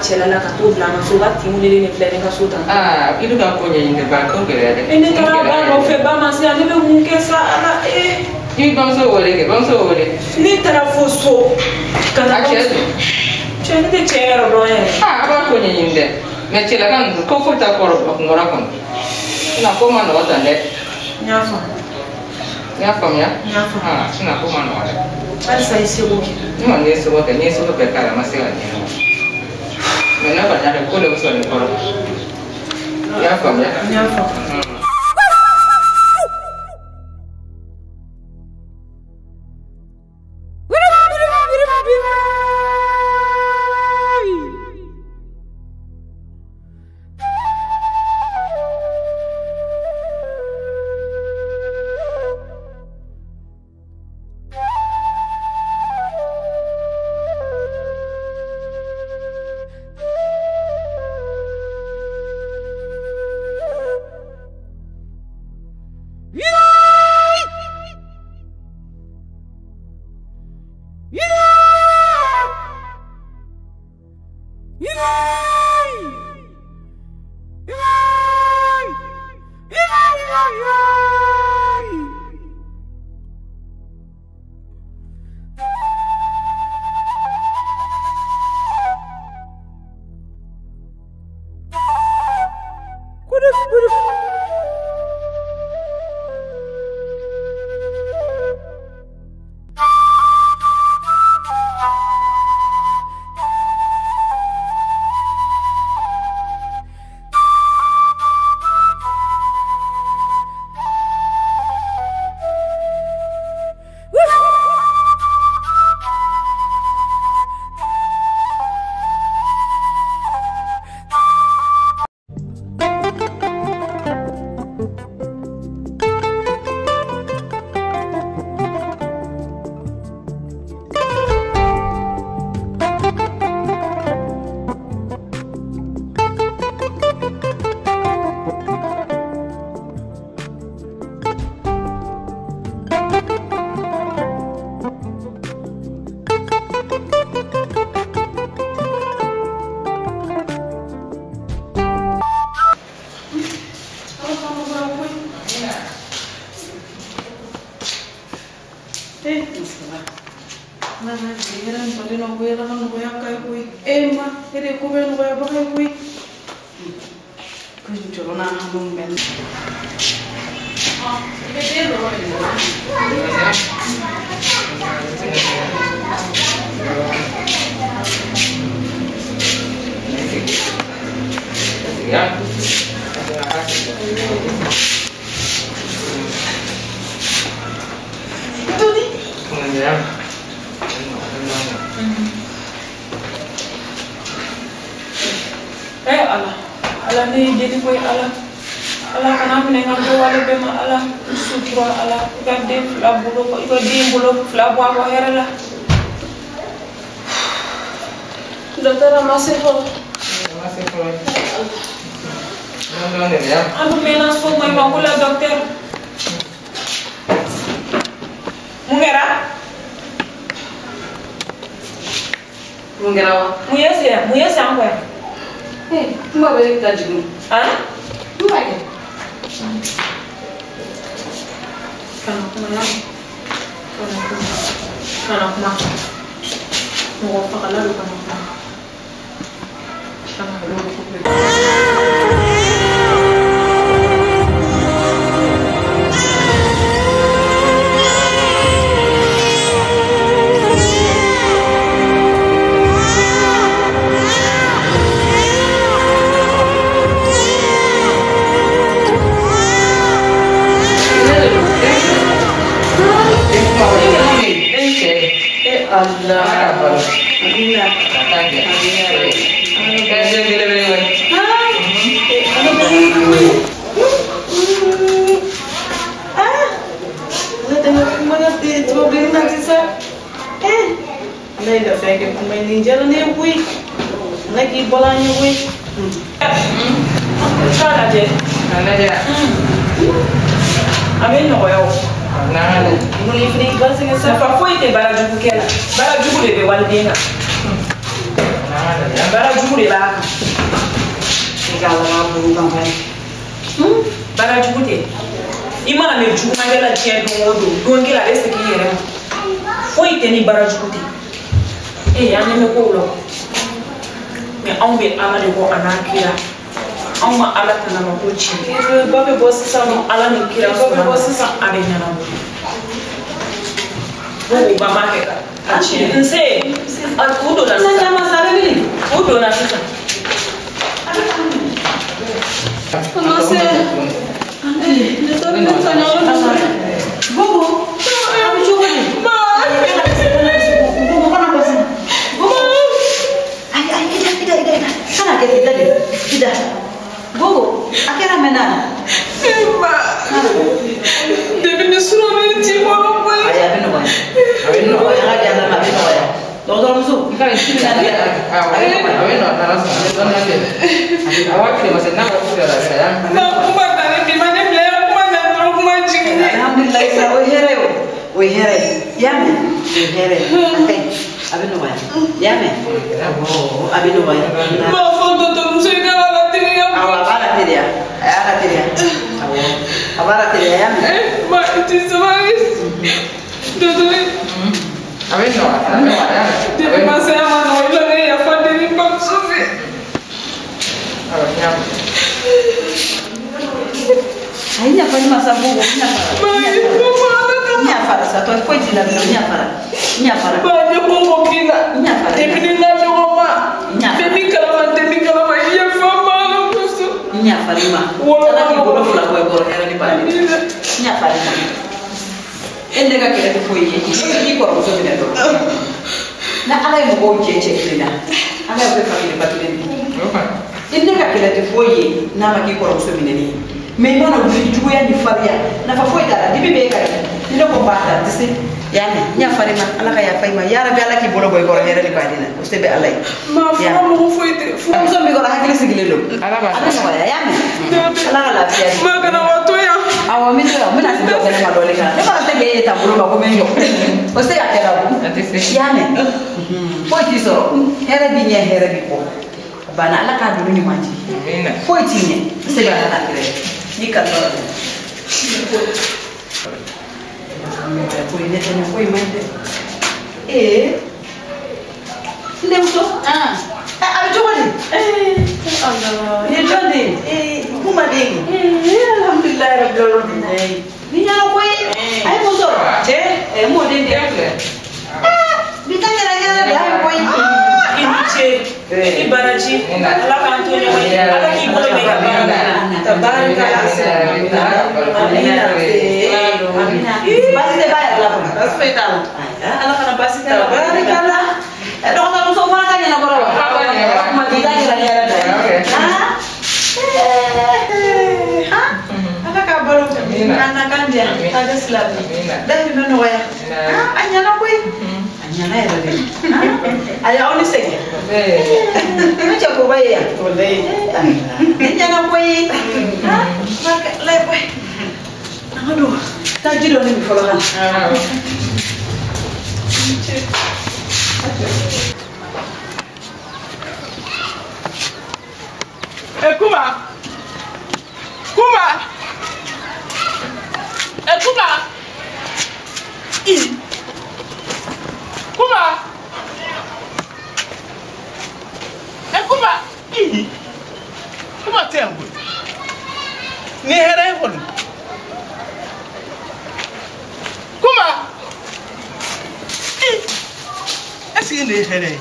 Cɛla la ka t'o bila n ka so ba tin wele ne filɛ ne ka so tan. Aa i bɛ ka ko ɲɛɲini dɛ ba ko gɛlɛya dɛ. E ne taara ba nɔfɛ ba ma se yan ne bɛ mun kɛ sa ala ee. I bɛ bamuso wele kɛ bamuso wele. Ne taara fo so. Ka taa a cɛ dun. Cɛ ne tɛ cɛ yɛrɛ dɔn yɛrɛ. Aa a b'a ko ɲɛɲini dɛ mɛ cɛlaka ninnu ko foyi t'a kɔrɔ a kunkɔrɔ kɔnɔ. Sinon ko ma nɔgɔ tan dɛ. N y'a faamu. I y'a faamuya? N y'a faamu. Aa sinon ko ma nɔgɔ dɛ. Halisa i seko kɛ. Ne kɔni ye seko kɛ n ye seko bɛɛ k'a la a ma se ka ɲɛnabɔ. Mais ne kɔni y'a dɔn ko de bɛ sɔrɔ nin kɔrɔ. I y'a faamuya? N y'a faamu. Ala kana minɛ n ka kɛwale bɛɛ ma Ala n sutura Ala i ka den fila bolo i ka den bolo fila bɔ a kɔ hɛrɛ la. Docteur a ma se fɔlɔ. A ma se fɔlɔ. Dɔɔnin dɔɔnin de bɛ yan. An dun mɛnna so maɲumanko la docteur. Mun kɛra? Mun kɛra wa? Mun ye sen mun ye sen an kɔ yan? Kuma bɛ ne ta jigin. Han? Mun b'a kɛ? Kana kuma na. Kana kuma. Kana kuma. Mɔgɔ fagala don kana kuma. Kana kuma. Allah. Amina. Nafa foyi tɛ baara jugu kɛ la. Baara jugu de bɛ waliden kan. Baara jugu de b'a kan. I ka Ala k'a bolo kan bani. Baara jugu tɛ. I mana mɛn jugumankɛ la diɲɛ don o don, don kelen a bɛ segin i yɛrɛ ma. Foyi tɛ ni baara jugu tɛ. Ee an ɲɛ bɛ kow la. Mɛ anw bɛ Ala de kɔ a n'a kira. Anw ma Ala tana ma ko tiɲɛ. Ba bɛ bɔ sisan nɔ Ala ni kira ba bɛ bɔ sisan a bɛ ɲɛnabɔ. Ba ma kɛ ka tiɲɛ. Nse u donna sisan. U donna sisan. Bobo, a bɛ cogo di? Bobo kana kasi. Bobo. Ayi ayi ida ida ida ida. Kana kɛ ida de ida. Bobo, a kɛra mɛn na. Ma. Depuis ni sura bɛ ci kɔnɔ koyi. Ayi a bɛ nɔgɔya. A bɛ nɔgɔya a ka di Ala ma a bɛ nɔgɔya. Dɔgɔtɔrɔmuso. I ka nin sini na dɛ. Awɔ a bɛ nɔgɔya n'Ala sɔnna dɔɔnin dɔɔnin de. A waati de ma se n'a ko k'u yɛrɛ la yan. Na kuma ta ne bi ma ne bila yan kuma ta dɔrɔn kuma jigin. Alhamdulilayi sa o ye hɛrɛ ye o. O ye hɛrɛ ye. I y'a mɛn? O ye hɛrɛ ye. A ka ɲi. A bɛ nɔgɔya. I y'a mɛn? Awɔ a bɛ nɔgɔya. N b'a fɔ dɔgɔtɔrɔmuso i ka la teliya. Awɔ a b'a la teliya. A y'a la teliya. Awɔ a b'a la teliya i y'a mɛn? Ma i ti sabali. Dɔgɔtɔrɔ. A bɛ nɔgɔya a bɛ nɔgɔya. Depuis ma se a ma nɔgɔ i la ne yafa deli n bamuso fɛ. Awɔ n y'a mɛn. A ye yafa ne ma sa Bobo n yafara. N yafara sa tɔ foyi t'i la bilen n yafara. N yafara. Ba ne ko ko k'i la. N yafara. Depuis ni n ka ɲɔgɔn ma. N yafara. Tɛ min kalama tɛ min kalama i yafa n ma Ala kosɔn. N yafara i ma. Ala k'i bolo fila bɔ i kɔrɔ hɛrɛ ni baden. N yafara i ma. E ne ka kɛlɛ tɛ foyi ye. I k'i kɔrɔmuso minɛ dɔrɔn. Ni Ala ye mɔgɔw jɛ cɛ kelen na, Ala y'o kɛ fa kelen ba kelen de. I ne ka kɛlɛ tɛ foyi ye n'a ma k'i kɔrɔmuso minɛni ye. Mɛ i mana wuli juguya ni farinya nafa foyi t'a la dimi bɛ e kan ni ne ko n b'a ta n tɛ se. I y'a mɛn n yafara i ma Ala ka yafa i ma yarabi Ala k'i bolo bɔ i kɔrɔ hɛrɛ ni baden na o se bɛ Ala ye. Ma fura mɔgɔ foyi tɛ. Furamuso min kɔrɔ hakili sigilen don. Ala b'a A bɛ nɔgɔya i y'a mɛn. Ala ka lafiya di. Ma kana wa to yan. Awɔ n bɛ to yan n bɛna se dɔ fɛnɛ ma dɔɔnin ka na ne fana tɛ k'e ye tan bolo ma ko n bɛ n jɔ o tɛ se ka kɛ la o. A tɛ se. I y'a mɛn foyi t'i sɔrɔ hɛrɛ b'i ɲɛ hɛrɛ b'i kɔ a banna Ala k'a doni ɲuman di. Amina. Foyi t'i ɲɛ n se ka Ala kɛrɛ n'i ka tɔɔrɔ. Koyi ne tɛ nin foyi man ɲi dɛ. Ee n denmuso. A bɛ cogo di? Nin ye jɔn den ye? Kuma den ye. Alhamdulilayi rabil alamin. Ni ɲɛna koyi. A ye mun sɔrɔ? Cɛ n m'o den di. Bi ta kɛra ɲɛna de a ye koyi. I ni ce. I baraji. Ala k'an to ɲɔgɔn ye. Ala k'i bolo mɛn ka baara la. Tabarikala. Amina. Amina. Baasi tɛ ba yɛrɛ la kɔni. Baasi foyi t'a la. Ala kana baasi t'a la. Tabarikala. Dɔgɔtɔrɔmuso fana ka ɲɛnabɔra wa? Kuma di ta kɛra ɲɛna dɛ. Ala k'an na kan diya. Taa kɛ silamɛ. Dahirimɛ nɔgɔya. A ɲɛna koyi. A ɲɛna yɛrɛ de. Ayi aw ni sɛgɛn. Ne cɛkɔrɔba ye yan. Ne ɲɛna koyi. Layi koyi. An ka don. Taa ji dɔɔni min fɔlɔ ka na. Kuma! Kuma! Kuma! Kuma! Kuma! Kuma tɛ yan koyi. Ni hɛrɛ ye kɔni. Kuma! Est-ce que nin ye hɛrɛ ye?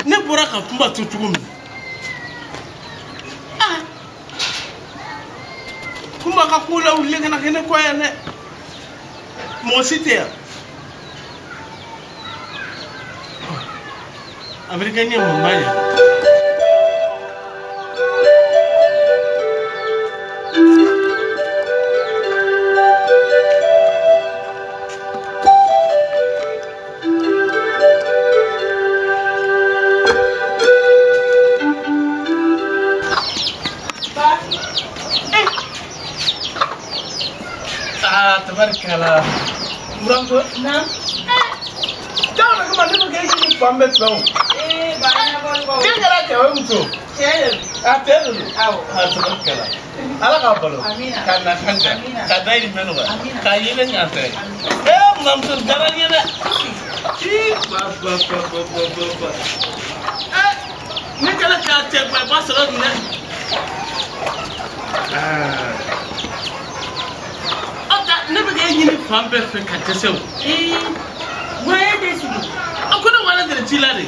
Ne bɔra ka kuma to cogo min. Kuma ka ko la wuli ka na kɛ ne kɔ yan dɛ. Mɔgɔ si tɛ yan. A bɛ kɛ ne ye mun ba ye. Tabarikala. Buramuso. Naam. Jaa kuma ne ko k'e k'i fan bɛɛ fɛ o. Ba ɲɛbɔli kɔ. Den kɛra cɛ o ye muso. Cɛ de don. A cɛ de don. Awɔ. A tabarikala. Ala k'a balo. Amina. K'a na kan kɛ. Amina. K'a dahirimɛ nɔgɔya. Amina. K'a yelen ɲa fɛ. Buramuso diyara n ye dɛ. Ii ba ba ba ba ba ba ba. Ne kɛlen k'a cɛ ba ba sɔrɔ nin dɛ. Ne bɛ k'e ɲini fan bɛɛ fɛ ka dɛsɛ o. Mun ye de sigi? A ko ne wala dɛrɛ ci la de.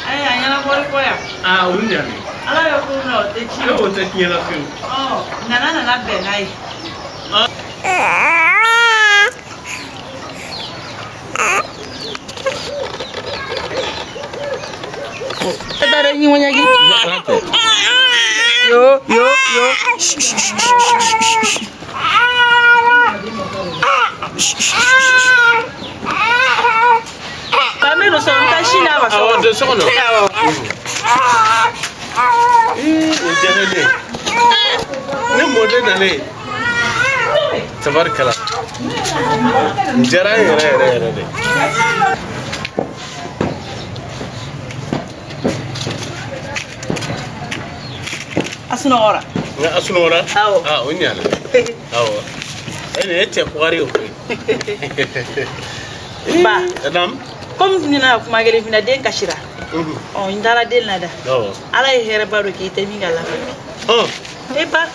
Ayi a ɲɛnabɔli kɔ yan. Aa o ɲana. Ala bɛ ko min na o tɛ tiɲɛ. E o tɛ tiɲɛ la fiyewu. Ɔ nana bɛn n'a ye. E taara ɲɔgɔn ɲɛ. Yo yo yo. Ba me no sɔrɔ n taa si n'a ma Awɔ don so kɔnɔ. Awɔ. O diyara ne ye. Ne mɔden nalen. Tabarikala. N diyara n yɛrɛ yɛrɛ yɛrɛ de. A sunɔgɔra. Nka a sunɔgɔra? Awɔ. Aa o ɲana. Awɔ. E nin ye cɛ kɔgɔri ye koyi. Ba. Naam. Komi n bɛna kuma kelen f'i ɲɛna den kasira. Ɔ n taara den lada. Awɔ. Ala ye hɛrɛba dɔ k'i tɛ min ka lafiya. Ɔn. E ba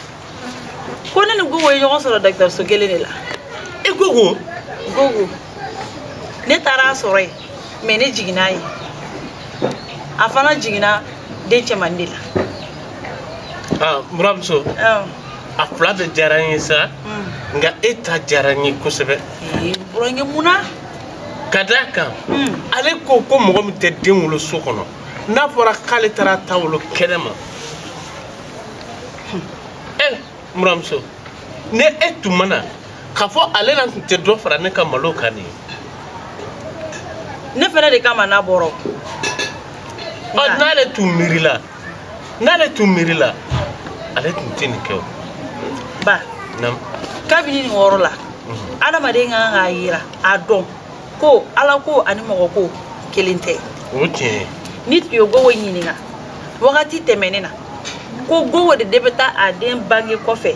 ko ne ni Gogo ye ɲɔgɔn sɔrɔ dɔgɔtɔrɔso kelen de la. E Gogo? Gogo. Ne taara a sɔrɔ yen mɛ ne jiginna yen. A fana jiginna den cɛmannin de la. Aa buramuso. Awɔ. A fila bɛɛ diyara n ye sa. Nka e ta diyara n ye kosɛbɛ. Ee burankɛ mun na? Ka d'a kan. Ale ko ko mɔgɔ min tɛ den wolo so kɔnɔ n'a fɔra k'ale taara ta wolo kɛnɛ ma. Buramuso ni e tun ma na k'a fɔ ale na tun tɛ dɔ fara ne ka malo kan nin ye. Ne fɛnɛ de kama n'a bɔra. Ɔ n'ale tun miirila ale tun tɛ nin kɛ o. Ba. Naam. Kabini nin yɔrɔ la. Adamaden kan k'a yira a dɔn ko ala ko ani mɔgɔ ko kelen tɛ. O tiɲɛ ye. Ni tun ye Gogo ɲininka wagati tɛmɛnen na ko Gogo de bɛ taa a den bange kɔfɛ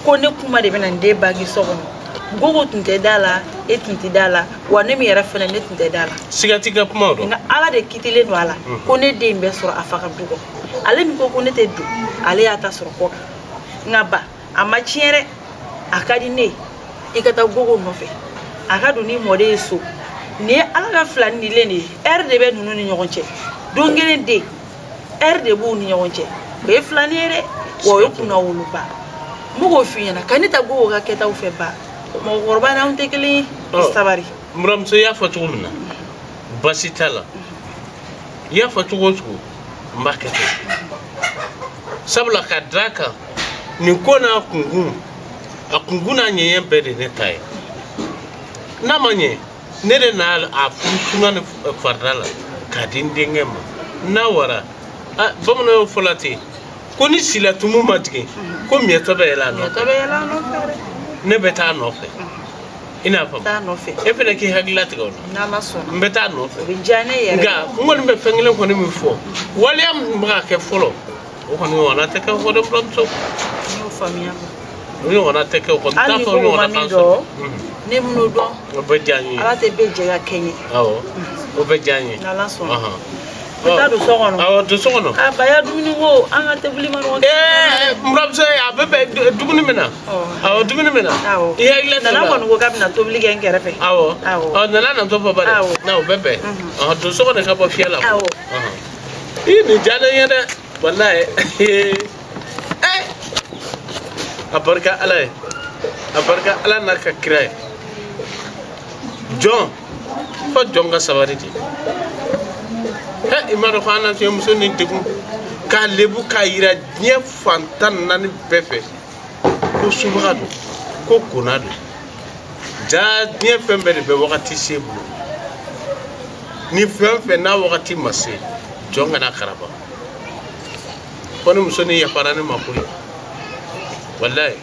ko ne kuma de bɛna n den bange so kɔnɔ Gogo tun tɛ da la e tun tɛ da la wa ne min yɛrɛ fɛnɛ ne tun tɛ da la. Siga t'i ka kuma o dɔn. Nka ala de kitilen don a la ko ne den bɛ sɔrɔ a fa ka du kɔnɔ ale min ko ko ne tɛ don ale y'a ta sɔrɔ kɔ kan nka ba a ma tiɲɛ dɛ a ka di ne ye i ka taa Gogo nɔfɛ a ka don ni mɔden ye so nin ye ala ka filani dilen de ye ɛri de bɛ ninnu ni ɲɔgɔn cɛ don kelen den ɛri de b'u ni ɲɔgɔn cɛ o ye filani ye dɛ wa o ye kunnawoloba n bɛ k'o f'i ɲɛna ka ne ta Gogo ka kɛtaw fɛ ba mɔgɔkɔrɔba n'anw tɛ kelen ye sabari. Buramuso i y'a fɔ cogo min na baasi t'a la i y'a fɔ cogo o cogo n b'a kɛ ten sabula ka d'a kan nin ko n'a kunkun A kunkun n'a ɲɛɲɛ bɛɛ de ne ta ye. N'a ma ɲɛ, ne de n'a a furu suna ni farida la k'a di n denkɛ ma. N'a wara, bamananw y'o fɔ la ten ko ni silatumu ma jigin ko miɲɛtɔ bɛ yɛlɛ a nɔfɛ. Miɲɛtɔ bɛ yɛlɛ a nɔfɛ dɛ. Ne bɛ taa a nɔfɛ. I n'a faamu. Taa nɔfɛ. E fana k'i hakili latigɛ o la. N'Ala sɔnna. N bɛ taa nɔfɛ. O bɛ diya ne yɛrɛ. Nka n kɔni bɛ fɛn kelen kɔni min fɔ, waleya min bɛ ka kɛ fɔlɔ, o kɔni ɲɔgɔnna tɛ kɛ o kɔ dɛ buramuso. N y'o faamuya. O ɲɔgɔnna tɛ kɛ o kɔ. N t'a Hali ni fɔ ko o ma ɲɔgɔnna min k'an sɔrɔ. dɔn, ne min'o dɔn. O bɛ diya n ye. Ala tɛ bɛɛ jɛ ka kɛɲɛ. Awɔ, o bɛ diya n ye. N'Ala sɔnna. Ɔhɔn. N bɛ taa don so kɔnɔ. Awɔ, don so kɔnɔ. A baya dumuni ko an ka tebuli ma nɔgɔn. Ee, buramuso a bɛ bɛn dumuni min na. Awɔ, dumuni min na. Awɔ. I hakili latigɛ o la. Nana kɔni ko k'a bɛna tobili kɛ n kɛrɛfɛ. Awɔ. Awɔ. Ɔ, nana natɔ fɔ ba dɛ. Awɔ. Na o bɛ bɛn. Ɔhɔn, don so kɔnɔ ka bɔ fiyɛ la. Awɔ. Ɔhɔn. I nin diyara n ye dɛ. Walayi. Ee. A barika Ala ye. A barika Ala n'a ka kira ye. Jɔn, fo jɔn ka sabali de. I m'a dɔn ko an na tun ye muso ni degun k'a lebu k'a yira diɲɛ fan 14 bɛɛ fɛ ko subaga don, ko kona don. Jaa diɲɛ fɛn bɛɛ de bɛ wagati se bolo. Ni fɛn fɛn n'a wagati ma se, jɔn kana karaba. Fo ni muso ni yafara ne ma koyi. Walayi.